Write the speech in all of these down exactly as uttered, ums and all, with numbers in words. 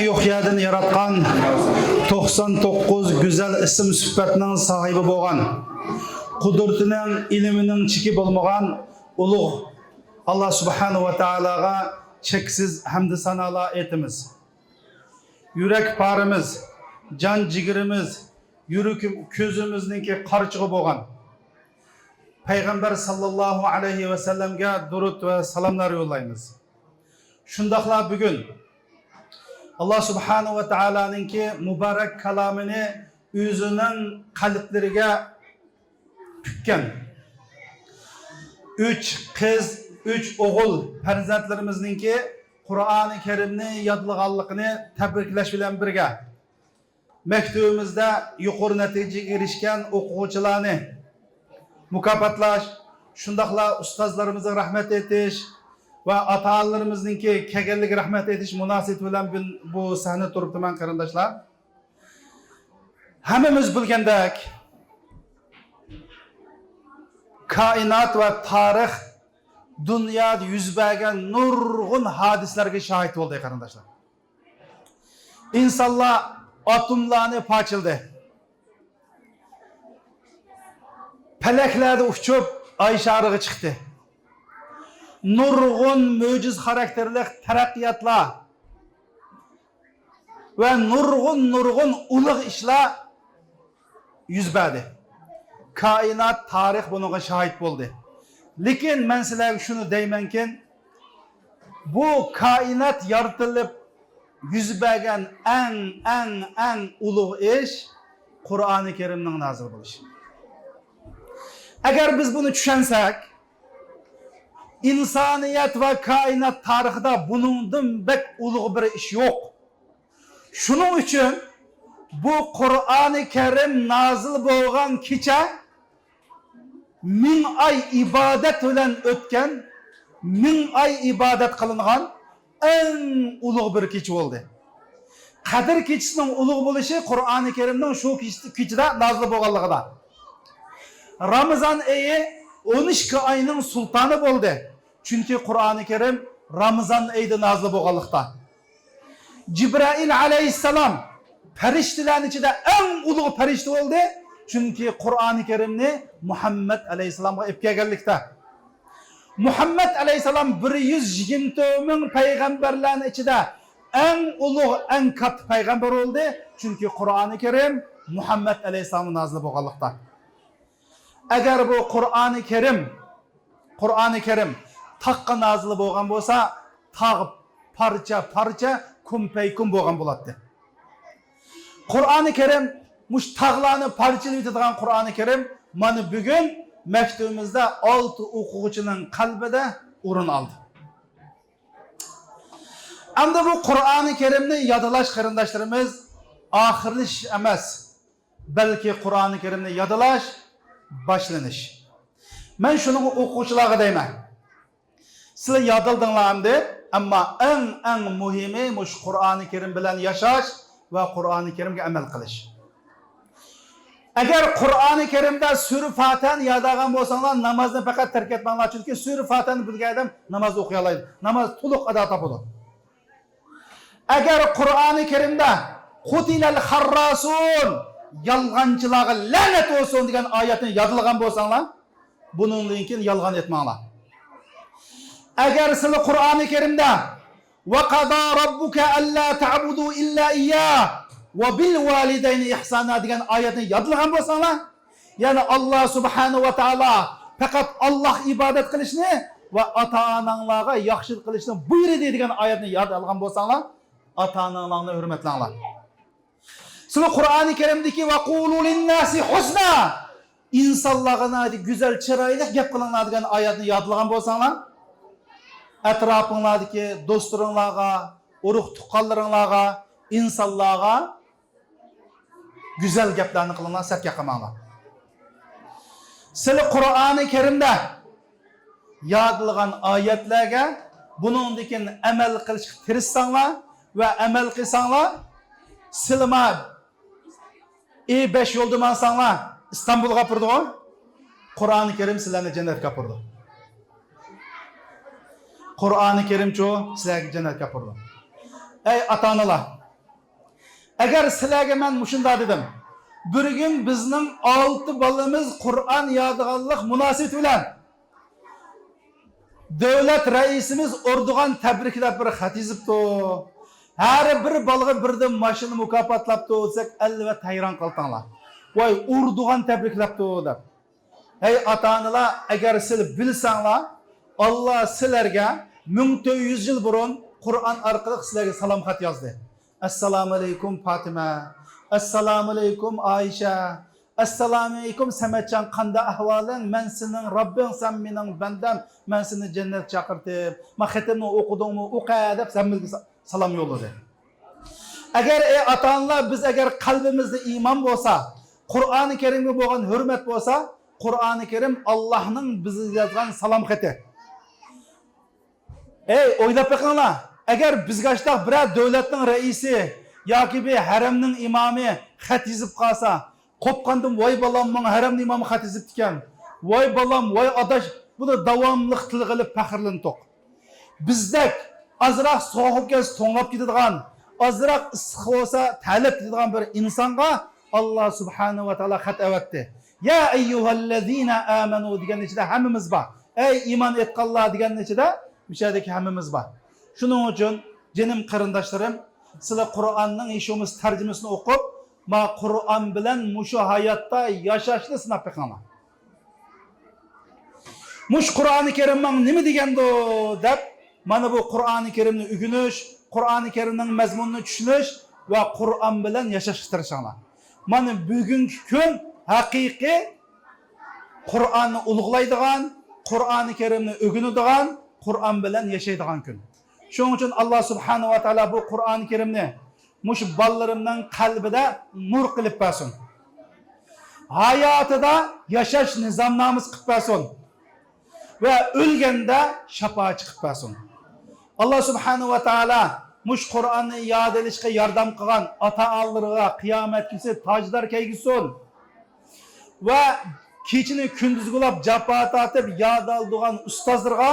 يوق يەردىن ياراتقان، توقسان توققۇز گۈزەل ئىسىم سۈپەتنىڭ ساھىبى بولغان، قۇدرىتىنىڭ، ئىلمىنىڭ چېكى بولمىغان ئۇلۇغ ئاللا سۇبھانەھۇ ۋە تائالاغا چەكسىز ھەمدۇ سانالار ئېيتىمىز. يۈرەك پارىمىز، جان جىگىرىمىز، يۈرىكىم-، كۆزىمىزنىڭكى قارىچۇقى بولغان پەيغەمبەر ساللاللاھۇ ئەلەيھى ۋەسەللەمگە دۇرۇت ۋە سالاملار يوللايمىز. شۇنداقلا بۈگۈن ئاللا سۇبھانەھۇ ۋە تائالانىڭكى مۇبارەك كالامىنى ئۆزىنىڭ قەلبلىرىگە پۈككەن ئۈچ قىز، ئۈچ ئوغۇل پەرزەنتلىرىمىزنىڭكى قۇرئانى كەرىمنى يادلىغانلىقىنى تەبرىكلەش بىلەن بىرگە، مەكتىۋىمىزدە يۇقىرى نەتىجىگە ئېرىشكەن ئوقۇغۇچىلارنى مۇكاپاتلاش، شۇنداقلا ئۇستازلىرىمىزغا رەھمەت ئېيتىش ۋە ئاتا-ئانىلىرىمىزنىڭكى كەلگەنلىكىگە رەھمەت ئېيتىش مۇناسىۋىتى بىلەن بۇ، بۇ سەھنىدە تۇرۇپتىمەن، قېرىنداشلار. ھەممىمىز بىلگەندەك، كائىنات ۋە تارىخ دۇنيادا يۈز بەرگەن نۇرغۇن ھادىسىلەرگە شاھىت بولدى، قېرىنداشلار. ئىنسانلار ئاتوملارنى پارچىلىدى. پەلەكلەردە ئۇچۇپ، ئاي شارىغا چىقتى. نۇرغۇن مۆجىزە خاراكتېرلىق تەرەققىياتلار ۋە نۇرغۇن، نۇرغۇن ئۇلۇغ ئىشلار يۈز بەردى. كائىنات، تارىخ بۇنىڭغا شاھىت بولدى. لېكىن مەن سىلەرگە شۇنى دەيمەنكىن، بۇ كائىنات يارىتىلىپ يۈز بەرگەن ئەڭ، ئەڭ، ئەڭ ئۇلۇغ ئىش قۇرئانى كەرىمنىڭ نازىل بولۇشى. ئەگەر بىز بۇنى چۈشەنسەك، ئىنسانىيەت ۋە كائىنات تارىخىدا بۇنىڭدىن بەك ئۇلۇغ بىر ئىش يوق. شۇنىڭ ئۈچۈن بۇ قۇرئانى كەرىم نازىل بولغان كېچە مىڭ ئاي ئىبادەت بىلەن ئۆتكەن، مىڭ ئاي ئىبادەت قىلىنغان ئەڭ ئۇلۇغ بىر كېچە بولدى. قەدىر كېچىسىنىڭ ئۇلۇغ بولۇشى قۇرئانى كەرىمنىڭ شۇ كېچىدە نازىل بولغانلىقىدا. رامىزان ئېيى ئون ئىككى ئاينىڭ سۇلتانى بولدى. چۈنكى قۇرئانى كەرىم رامىزان ئېيىدا نازىل بولغانلىقتا. جىبرائىل ئەلەيھىسسالام پەرىشتىلەرنىڭ ئىچىدە ئەڭ ئۇلۇغ پەرىشتە بولدى، چۈنكى قۇرئانى كەرىمنى مۇھەممەد ئەلەيھىسسالامغا ئېلىپ كەلگەنلىكتە. مۇھەممەد ئەلەيھىسسالام بىر يۈز يىگىرمە تۆت مىڭ پەيغەمبەرلەرنىڭ ئىچىدە ئەڭ ئۇلۇغ، ئەڭ كاتتا پەيغەمبەر بولدى، چۈنكى قۇرئانى كەرىم مۇھەممەد ئەلەيھىسسالامغا نازىل بولغانلىقتا. ئەگەر بۇ قۇرئانى كەرىم، قۇرئانى كەرىم تاغقا نازىل بولغان بولسا، تاغ پارچە-پارچە، كۇمپەيكۇم بولغان بولاتتى. قۇرئانى كەرىم، مۇشۇ تاغلارنى پارچىلىۋېتىدىغان قۇرئانى كەرىم مانا بۈگۈن مەكتىۋىمىزدە ئالتە ئوقۇغۇچىنىڭ قەلبىدە ئورۇن ئالدى. ئەمدى بۇ قۇرئانى كەرىمنى يادلاش، قېرىنداشلىرىمىز، ئاخىرلىشىش ئەمەس، بەلكى قۇرئانى كەرىمنى يادلاش باشلىنىش. مەن شۇنىڭغا ئوقۇغۇچىلارغا دەيمەن، سىلەر يادلىدىڭلار ئەمدى، ئەمما ئەڭ، ئەڭ مۇھىمى مۇشۇ قۇرئانى كەرىم بىلەن ياشاش ۋە قۇرئانى كەرىمگە ئەمەل قىلىش. ئەگەر قۇرئانى كەرىمدە سۈرە فاتىھەنى يادلىغان بولساڭلار، نامازنى پەقەت تەرك ئەتمەڭلار، چۈنكى سۈرە فاتىھەنى بىلگەن ئادەم ناماز ئوقۇيالايدۇ، ناماز تولۇق ئادا تاپىدۇ. ئەگەر قۇرئانى كەرىمدە قۇتىلەل خەرراسۇن، يالغانچىلارغا لەنەت بولسۇن دېگەن ئايەتنى يادلىغان بولساڭلار، بۇنىڭدىن كېيىن يالغان ئېيتماڭلار. ئەگەر سىلى قۇرئانى كەرىمدە ۋە قەزا رەببۇكە ئەللا تەبۇدۇ ئىللا ئىيياھ ۋە بىل ۋالىدەينى ئىھسانا دېگەن ئايەتنى يادلىغان بولساڭلار، يەنى ئاللا سۇبھانەھۇ ۋە تائالا پەقەت ئاللاغا ئىبادەت قىلىشنى ۋە ئاتا-ئاناڭلارغا ياخشىلىق قىلىشنى بۇيرۇدى دېگەن ئايەتنى ياد ئالغان بولساڭلار، ئاتا-ئاناڭلارنى ھۆرمەتلەڭلار. سىلى قۇرئانى كەرىمدىكى ۋە قۇلۇ لىنناسى ھۇسنا، ئىنسانلارغا ناھايىتى گۈزەل، چىرايلىق گەپ قىلىڭلار دېگەن ئايەتنى يادلىغان بولساڭلار، ئەتراپىڭلاردىكى دوستلىرىڭلارغا، ئۇرۇق-تۇغقانلىرىڭلارغا، ئىنسانلارغا گۈزەل گەپلەرنى قىلىڭلار، سەت گەپ قىلماڭلار. سىلى قۇرئانى كەرىمدە يادلىغان ئايەتلەرگە بۇنىڭدىن كېيىن ئەمەل قىلىشقا تىرىشساڭلار ۋە ئەمەل قىلساڭلار، سىلىما ئى بەش يولدا ماڭساڭلار، ئىستانبۇلغا ئاپىرىدىغۇ؟ قۇرئانى كەرىم سىلەرنى جەننەتكە ئاپىرىدۇ. قۇرئانى كەرىمچۇ سىلەرگە جەننەتكە ئاپىرىدۇ. ئەي ئاتا-ئانىلار، ئەگەر سىلەرگە مەن مۇشۇنداق دېدىم، بىر كۈن بىزنىڭ ئالتە بالىمىز قۇرئان يادىغانلىق مۇناسىۋىتى بىلەن دۆلەت رەئىسىمىز ئۇرۇدۇغان تەبرىكلەپ بىر خەت يېزىپتۇ. ھەر بىر بالىغا بىردىن ماشىنا مۇكاپاتلاپتۇ دېسەك، ئەلۋەتتە ھەيران قالىتىڭلار. ۋاي، ئۇرۇدۇغان تەبرىكلەپتۇ دەپ. ھەي ئاتا-ئانىلار، ئەگەر سىلەر بىلسەڭلار، ئاللا سىلەرگە مىڭ تۆت يۈز يىل بۇرۇن قۇرئان ئارقىلىق سىلەرگە سالام خەت يازدى. ئەسسالامۇئەلەيكۇم پاتىمە. ئەسسالامۇئەلەيكۇم ئائىشە. ئەسسالامۇئەلەيكۇم سەمەتجان، قانداق ئەھۋالىڭ؟ مەن سېنىڭ رەببىڭ، سەن مېنىڭ بەندەم، مەن سېنى جەننەتكە چاقىرتىپ، ما خېتىمنى ئوقۇدۇڭمۇ؟ ئوقۇ دەپ ھەممىمىزگە سا-، سالام يوللىدى. ئەگەر، ئەي ئاتا-ئانىلار، بىز ئەگەر قەلبىمىزدە ئىمان بولسا، قۇرئانى كەرىمگە بولغان ھۆرمەت بولسا، قۇرئانى كەرىم ئاللانىڭ بىزگە يازغان سالام خېتى. ئەي، ئويلاپ بېقىڭلار، ئەگەر بىزگە ئاشتاق بىرەر دۆلەتنىڭ رەئىسى ياكى بىر ھەرەمنىڭ ئىمامى خەت يېزىپ قالسا، قوپقاندىن، ۋاي بالام، ماڭا ھەرەمنىڭ ئىمامى خەت يېزىپتىكەن، ۋاي بالام، ۋاي ئاداش، بۇنى داۋاملىق تىلغا ئېلىپ پەخىرلىنىتۇق. بىزدەك ئازراق سوغۇق بولسا توڭلاپ كېتىدىغان، ئازراق ئىسسىق بولسا تەرلەپ كېتىدىغان بىر ئىنسانغا ئاللا سۇبھانەھۇ ۋە تائالا خەت ئەۋەتتى. يا ئەييۇھەللەزىنە ئامەنۇ دېگەننىڭ ئىچىدە ھەممىمىز بار. ئەي ئىمان ئېيتقانلار دېگەننىڭ ئىچىدە مۇشۇ يەردىكى ھەممىمىز بار. شۇنىڭ ئۈچۈن جېنىم قېرىنداشلىرىم، سىلەر قۇرئاننىڭ ھېچ بولمىسا تەرجىمىسىنى ئوقۇپ، ما قۇرئان بىلەن مۇشۇ ھاياتتا ياشاشنى سىناپ بېقىڭلار. مۇشۇ قۇرئانى كەرىم ماڭا نېمە دېگەندۇ دەپ، مانا بۇ قۇرئانى كەرىمنى ئۆگىنىش، قۇرئانى كەرىمنىڭ مەزمۇنىنى چۈشىنىش ۋە قۇرئان بىلەن ياشاشقا تىرىشىڭلار. مانا بۈگۈنكى كۈن ھەقىقىي قۇرئاننى ئۇلۇغلايدىغان، قۇرئانى كەرىمنى ئۆگىنىدىغان، قۇرئان بىلەن ياشايدىغان كۈن. شۇنىڭ ئۈچۈن ئاللا سۇبھانەھۇ ۋە تائالا بۇ قۇرئانى كەرىمنى مۇشۇ بالىلىرىمنىڭ قەلبىدە نۇر قىلىپ بەرسۇن. ھاياتىدا ياشاش نىزامنامىسى قىلىپ بەرسۇن. ۋە ئۆلگەندە شاپائەتچى قىلىپ بەرسۇن. ئاللا سۇبھانەھۇ ۋە تائالا مۇشۇ قۇرئاننى ياد ئېلىشقا ياردەم قىلغان ئاتا-ئانىلىرىغا قىيامەت كۈنى تاجدار كەيگۈزسۇن. ۋە كېچىنى كۈندۈزگە ئۇلاپ جاپا تارتىپ ياد ئالىدىغان ئۇستازلىرىغا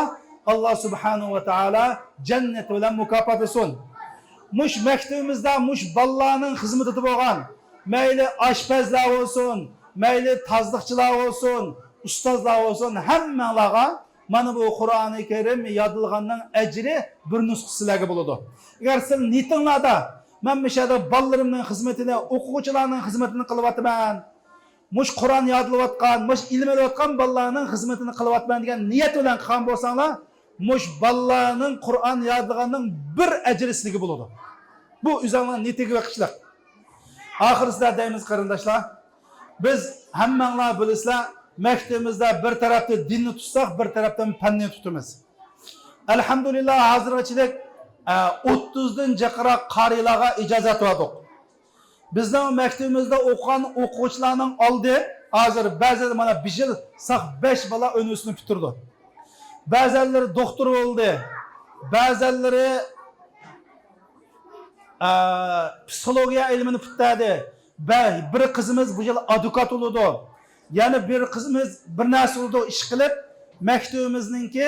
ئاللا سۇبھانەھۇ ۋە تائالا جەننەت بىلەن مۇكاپاتلىسۇن. مۇشۇ مەكتىۋىمىزدە مۇشۇ بالىلارنىڭ خىزمىتىدە بولغان، مەيلى ئاشپەزلەر بولسۇن، مەيلى تازىلىقچىلار بولسۇن، ئۇستازلار بولسۇن، ھەممەڭلارغا مانا بۇ قۇرئانى كەرىم يادلىغاننىڭ ئەجرى بىر نۇسخىسى سىلەرگە بولىدۇ. ئەگەر سىلەر نىيىتىڭلاردا، مەن مۇشۇ يەردە بالىلىرىمنىڭ خىزمىتىنى، ئوقۇغۇچىلارنىڭ خىزمىتىنى قىلىۋاتىمەن، مۇشۇ قۇرئان يادلىۋاتقان، مۇشۇ ئىلىم ئېلىۋاتقان بالىلارنىڭ خىزمىتىنى قىلىۋاتىمەن دېگەن نىيەت بىلەن قىلغان بولساڭلار، مۇشۇ بالىلارنىڭ قۇرئان يادلىغاننىڭ بىر ئەجرى سىلىگە بولىدۇ. بۇ ئۆزۈڭلارنىڭ نىيىتىگە بېقىشلىق. ئاخىرسىدا دەيمىز، قېرىنداشلار، بىز ھەممەڭلار بىلىسىلەر، مەكتىۋىمىزدە بىر تەرەپتە دىننى تۇتساق، بىر تەرەپتىن پەننى تۇتىمىز. ئەلھەمدۇلىللا، ھازىرغىچىلىك، ئە، ئوتتۇزدىن جىقراق قارىيلارغا ئىجازەت بەردۇق. بىزنىڭ مەكتىۋىمىزدە ئوقۇغان ئوقۇغۇچىلارنىڭ ئالدى ھازىر بەزىلىرى مانا بىر يىل ساق بەش بالا ئۇنىۋېرسىتېتنى پۈتتۈردى. بەزەنلىرى دوختۇر بولدى. بەزەنلىرى، ئە، پسىخولوگىيە ئىلمىنى پۈتتۈردى. بە-، بىر قىزىمىز بۇ يىل ئادۋوكات بولىدۇ. يەنە بىر قىزىمىز بىر نەرسە بولىدۇ، ئىش قىلىپ، مەكتىۋىمىزنىڭكى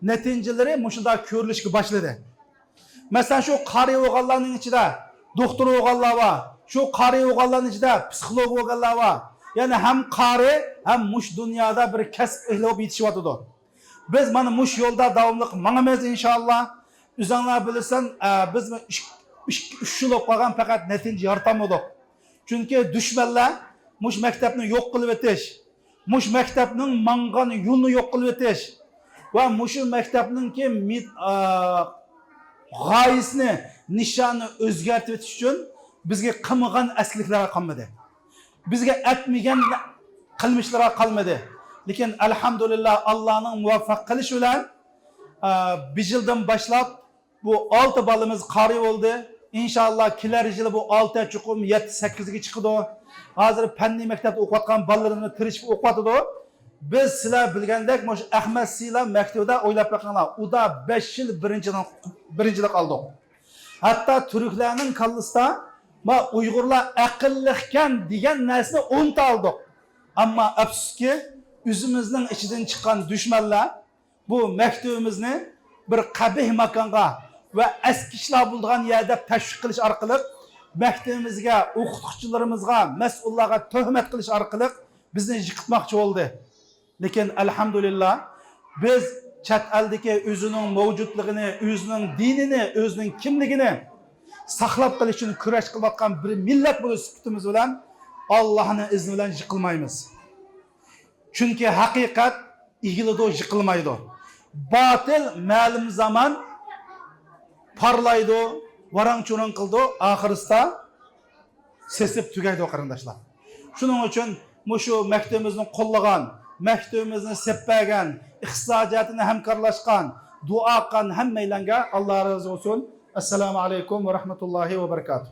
نەتىجىلىرى مۇشۇنداق كۆرۈلۈشكە باشلىدى. مەسىلەن، شۇ قارى بولغانلارنىڭ ئىچىدە دوختۇر بولغانلار بار، شۇ قارى بولغانلارنىڭ ئىچىدە پسىخولوگ بولغانلار بار. يەنى ھەم قارى، ھەم مۇشۇ دۇنيادا بىر كەسىپ ئېھلى بولۇپ يېتىشىۋاتىدۇ. بىز مانا مۇشۇ يولدا داۋاملىق ماڭىمىز، ئىنشائاللا. ئۆزۈڭلار بىلىسەن، ئە، بىز ئىككى، ئىككى، ئۈچ يىل بولۇپ قالغان، پەقەت نەتىجە يارىتالمىدۇق. چۈنكى دۈشمەنلەر مۇشۇ مەكتەپنى يوق قىلىۋېتىش، مۇشۇ مەكتەپنىڭ ماڭغان يولىنى يوق قىلىۋېتىش ۋە مۇشۇ مەكتەپنىڭكى مىت-، ئا، غايىسىنى، نىشانىنى ئۆزگەرتىۋېتىش ئۈچۈن بىزگە قىلمىغان ئەسكىلىكلەر قالمىدى. بىزگە ئەتمىگەن قىلمىشلىرى قالمىدى. لېكىن ئەلھەمدۇلىللا، ئاللانىڭ مۇۋەپپەق قىلىشى بىلەن، ئا، بىر يىلدىن باشلاپ بۇ ئالتە بالىمىز قارى بولدى. ئىنشائاللا، كېلەر يىلى بۇ ئالتە چوقۇم يەتتە، سەككىزگە چىقىدۇ. ھازىر پەننىي مەكتەپتە ئوقۇۋاتقان بالىلىرىمىز تىرىشىپ ئوقۇۋاتىدۇ. بىز سىلەر بىلگەندەك، مۇشۇ ئەخمەت سىلا مەكتىۋىدە ئويلاپ بېقىڭلار. ئۇدا بەش يىل بىرىنچىلىق، بىرىنچىلىك ئالدۇق. ھەتتا تۈركلەرنىڭ كاللىسىدا، ما ئۇيغۇرلار ئەقىللىقكەن دېگەن نەرسىنى ئۇنتۇۋالدۇق. ئەمما ئەپسۇسكى، ئۆزىمىزنىڭ ئىچىدىن چىققان دۈشمەنلەر بۇ مەكتىۋىمىزنى بىر قەبىھ ماكانغا ۋە ئەسكى ئىشلار بولىدىغان يەر دەپ تەشۋىق قىلىش ئارقىلىق، مەكتىۋىمىزگە، ئوقۇتقۇچىلىرىمىزغا، مەسئۇللارغا تۆھمەت قىلىش ئارقىلىق بىزنى يىقىتماقچى بولدى. لېكىن ئەلھەمدۇلىللا، بىز چەت ئەلدىكى ئۆزىنىڭ مەۋجۇتلۇقىنى، ئۆزىنىڭ دىنىنى، ئۆزىنىڭ كىملىكىنى ساقلاپ قېلىش ئۈچۈن كۈرەش قىلىۋاتقان بىر مىللەت بولۇش سۈپىتىمىز بىلەن ئاللانىڭ ئىزنى بىلەن يىقىلمايمىز. چۈنكى ھەقىقەت ئېگىلىدۇ، يىقىلمايدۇ. باتىل مەلۇم زامان پارلايدۇ، ۋاراڭ-چۇرۇڭ قىلىدۇ، ئاخىرسىدا سېسىپ تۈگەيدۇ، قېرىنداشلار. شۇنىڭ ئۈچۈن مۇشۇ مەكتىۋىمىزنى قوللىغان، مەكتىۋىمىزنى سېپ بەرگەن، ئىقتىساد جەھەتتىن ھەمكارلاشقان، دۇئا قىلغان ھەممەيلەنگە ئاللا رازى بولسۇن. ئەسسالامۇ ئەلەيكۇم ۋە رەھمەتۇللاھى ۋە بەرىكاتۇھ.